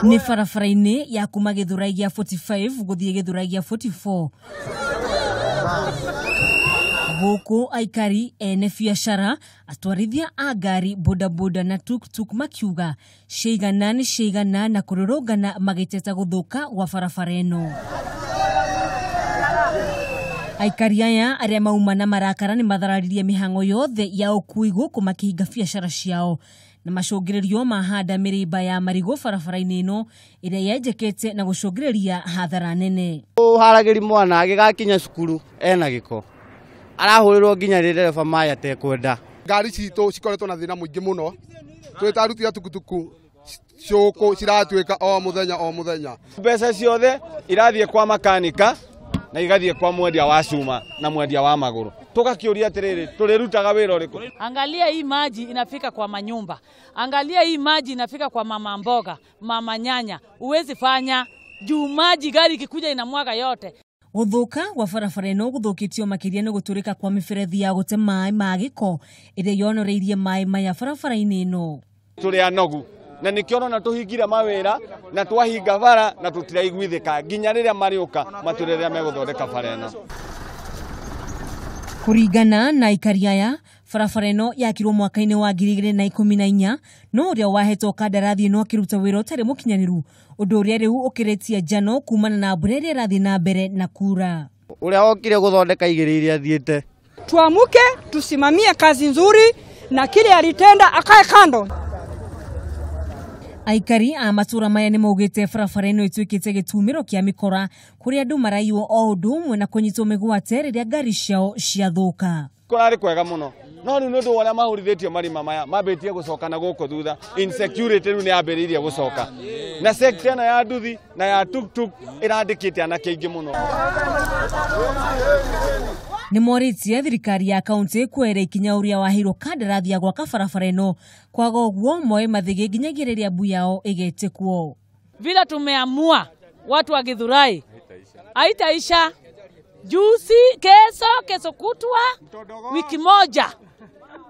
Nĩ barabara-inĩ ya kuma Gĩthũrai gĩa 45 gũthiĩ Gĩthũrai gĩa 44. Gũkũ aikari ene biacara, atwarithia a ngari, bodaboda na tuktuk makiuga ciaigana nĩ ciaigana na kũrũrũngana magĩteta gũthũka gwa barabara ĩno. Aikari aya arĩa mauma na marakara nĩ mathararirie mĩhang'o yothe ya ũkui gũkũ makĩhinga biacara ciao na macũngĩrĩrio mahanda mĩrĩmba ya marigũ barabara-inĩ ĩno ĩrĩa yenjekete na gũcũngĩrĩria hathara nene. Ũharagĩri mwana agĩgakinya cukuru ena gĩko, arahũrĩrwo nginya nĩ ndereba maĩ atekwenda. Ngari citũ cikoretwo na thĩna mũingĩ mũno, twĩ ta aruti a tukutuku cũkũ ciratuĩka o mũthenya o mũthenya. Mbeca ciothe irathiĩ kwa makanika na igathiĩ kwa mwendia wa cuma na mwendia wa magũrũ. Tũgakĩũria atĩrĩrĩ, tũrĩrutaga wĩra ũrĩkũ? Angalia hii maji inafika kwa manyumba, angalia hii maji inafika kwa mama mboga, mama nyanya, uwezi fanya juu maji gari ikikuja inamwaga yote. Gũthũka gwa barabara ĩno gũthũkĩtio makĩria nĩ gũtũrĩka kwa mĩberethi ya gũte maĩ ma gĩko ĩrĩa yonoreirie maĩ maya barabara-inĩ ĩno. Tũrĩ anogu na nĩkĩo ũrona tũhingire mawĩra na twahinga bara na tũtiraiguithĩka nginya rĩrĩa marĩũka matwĩre rĩrĩa megũthondeka bara ĩno. Kũringana na aikari aya, barabara ĩno yakirwo mwaka-inĩ wa 2014 no ũrĩa wahetwo kandarathi ĩno akĩruta wĩra ũtarĩ mũkinyanĩru, ũndũ ũrĩa rĩu ũkĩrĩtie njano kumana na mbura ĩrĩa ĩrathiĩ na mbere na kura. Ũrĩa wokire gũthondeka igĩrĩ iria athiĩte. Tuamuke tusimamie kazi nzuri na kile alitenda akae kando. Aikari a matũra maya nĩ maugĩte barabara ĩno ĩtuĩkĩte gĩtumĩro kĩa mĩkora kũrĩa andũ maraiywo o ũndũ ũmwe na kũnyitwo mĩgwate rĩrĩa ngari ciao ciathũka. Kũrarĩ kwega mũno no rĩu nĩ ũndũ wa ũrĩa mahũrithĩtio marima maya mambĩtie gũcoka na gũkũ thutha. Insecurity rĩu nĩ yambĩrĩirie gũcoka na sector ĩno ya nduthi na ya tuktuk ĩrandĩkĩte anake aingĩ mũno. Nĩ morĩtie thirikari ya kaunti kuoera ikinya ũrĩa waheirwo kandarathi ya gwaka barabara ĩno, kwaga ũguo moe mathĩgĩ nginyagia rĩrĩa mbu yao ĩgetĩkwo. Vile tumeamua watu wa Githurai haitaisha juzi, kesho, kesho kutwa, wiki moja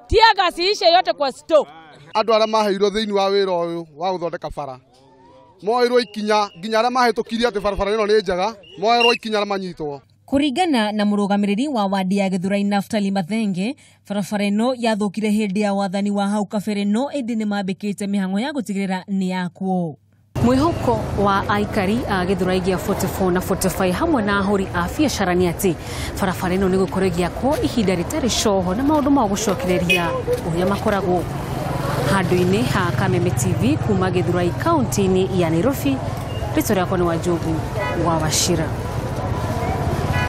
tear ishe yote kwa stop. Andũ arĩa maheirwo thĩinĩ wa wĩra ũyũ wa gũthondeka bara moerwo ikinya nginya arĩa mahĩtũkirie atĩ barabara ĩno nĩ njega moerwo ikinya manyitwo. Kũringana na mũrũgamĩrĩri wa wadi ya Githurai Naftali Mathenge, barabara ĩno yathũkire hĩndĩ ya wathani wa hau kabere no ĩndĩ nĩ mambĩkĩte mĩhang'o ya gũtigĩrĩra nĩ yakwo. Mwĩhoko wa aikari a Githurai gĩa 44 na 45 hamwe na ahũri a biacara nĩ atĩ barabara ĩno nĩ gũkorwo ĩgĩakwo ihinda rĩtarĩ coho na maũndũ ma gũcokereria ũrĩa makoragwo. Handũ-inĩ ha Kameme TV kuma Githurai kaunti-inĩ ya Nairobi, rĩtwa rĩakwa nĩ Wanjogu wa Wachira.